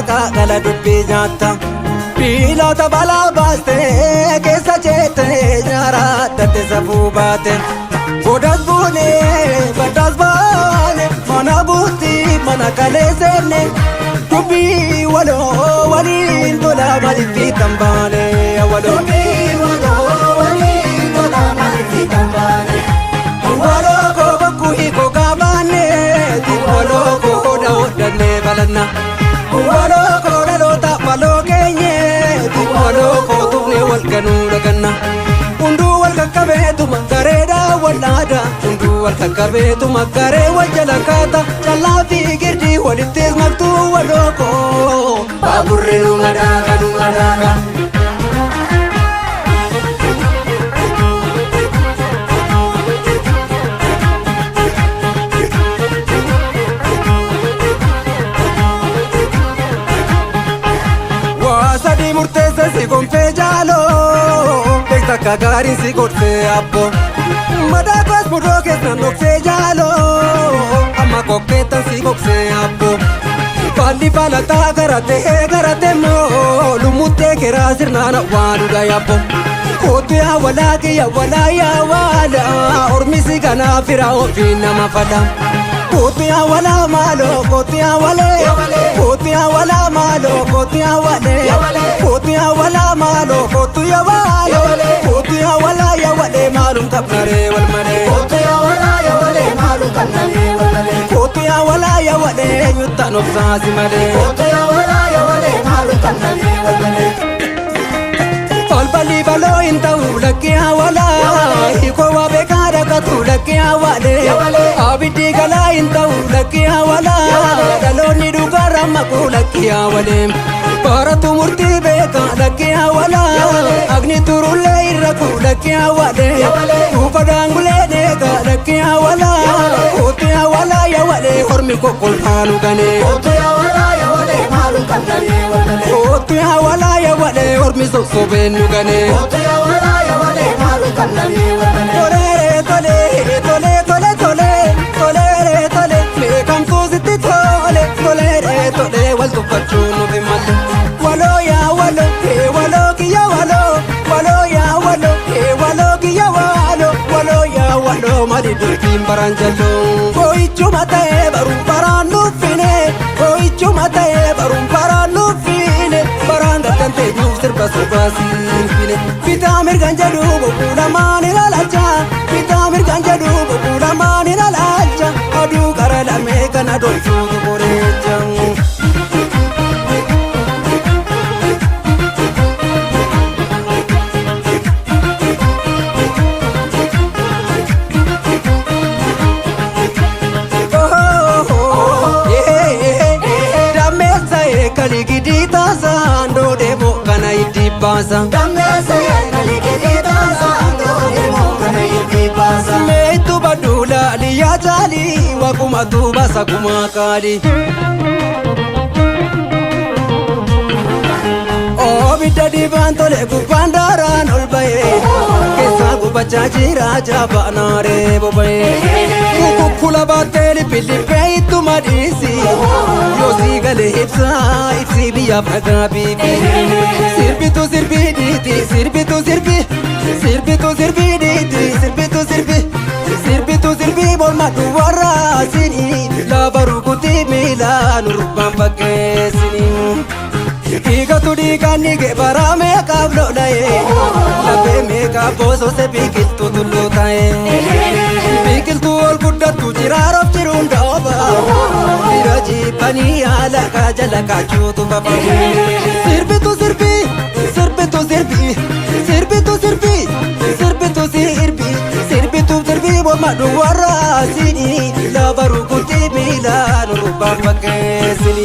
Dhaqaa gala dubbii nyaatta. Biilota balaa baastee keessa jettee nyaara datte safuu baate. Godas buunee baddaas baane mana buuti mana kalee seenne. Dubbii waloo waliin tola maaliif fiixan baane waloo. Dubbii waloo waliin tola maaliif fiixan baane. Waloo koo bokkuu hiikoo qaabaanne waloo koo hoda hodhannee balanna. Waloo koo dhaloota baloo keenye waloo koo tufnee wal ganuu laganna. Hunduu wal qaqqabeetuma gareedhaa wal aadaa. Hunduu wal qaqqabeetuma garee wal jala kaata. Callaa fi girdii walittis maktuu waloo koo. Baaburri nu madaaka nu madaaka. Waa sadii murteesse si gonfee jaaloo beekta akka gaariin si godhee abbo. Madaa koos mudoo keessan dhoksee jaaloo amma kokkeettan si gogsee abbo. Falli falataa garatee garatee moo lumuttee keraa sirnaan awwaaludha yaabbo. Kootu yaa walaa kiyya walaa yaa waala ormisi kanaa fira ofii nama fala. Kootu yaa walaa maaloo kootu yaa walee kootu yaa walaa maaloo kootu yaa walee kootu yaa walaa maaloo kootu yaa walee kootu yaa walaa yaa walee maalum qabnaree wal malee. Kootu yaa walaa yaa walee maalum qabnaree wal malee. Kootu yaa walaa yaa walee eenyuttaan obsaasi malee. Kootu yaa walaa yaa walee maalum qabnaree wal malee. Balballi baloo hin ta'u lakkee hawalaa hiikoo waa beekaa dhaqatu lakkee hawaalee abiddi galaa hin ta'u lakkee hawalaa dhaloonni dhugaarra maquu lakkee hawalee baratu murtii beekaa lakkee hawalaa agni turullee irra kuu lakkee hawalee dhuufa daangulee deegaa lakkee hawalaa kootu hawalaa yawalee hormi kokkolfaanu ganee. Kootu yaa walaa yaa walee maalum qabnaree wal malee. Kootu hawalaa yawalee hormi sossobeen nu ganee. Kootu yaa walaa yaa walee maalum qabnaree wal malee. Tolee tolee tolee tolee tolee tolee tolee meeqamtuu sitti tole tolee tolee wal tuffachuun nuuf hin malle. Waloo yaa waloo hee waloo kiyya waloo waloo yaa waloo hee waloo kiyya waloo waloo yaa waloo mali dubbiin baraan jalloo. Boo'ichuma ta'ee baruun baraan nuffine boo'ichuma ta'ee baruun baraan nuffine baraan gaddan teenyuuf sirba sobaa siinfine. Bitaa mirgaan jedhu boquu lamaan ilaalcha bitaa mirgaan jedhu boquu lamaan ilaalcha aduu qara lamee kana dolchuutu boreecha. Dammeessa eegali gidii taasaan doodee moo kana itti baasa. Dammeessa eegali gidii taasaan doodee moo kana itti baasa. Meetu baduula liyaa caalii waaquma tuuba sagumaa kaali. Oobidda dibaan tole gubbaan daaraan ol ba'ee keessaa gubachaa jira jabaanaaree boba'ee. Kukukkula baattee liphiliphee ittuma dhiisi yoo sii galee ibsaa ibsii biyyaaf nagaa biifi. Sirbitu sirbii dhiiti sirbitu sirbi sirbitu sirbii dhiiti sirbitu sirbi sirbitu sirbii morma duwwarraa sini lafa rukutii miilaa nurubbaan fakkeessini. Dhiigatu dhiigaan ni geebaraa meeqaaf lola'ee lafee meeqaaf boosose biqiltuu tulluu ta'ee biqiltuu ol guddattu jiraarof jiruun dhooba bira jibbanii haala kaajala kaachuutu fafa. Sirbitu sirbii sirbitu sirbii sirbitu sirbii sirbitu sirbii sirbitu sirbii morma duwwarraa sini lafa rukutii miilaa nurubbaan fakkeessini.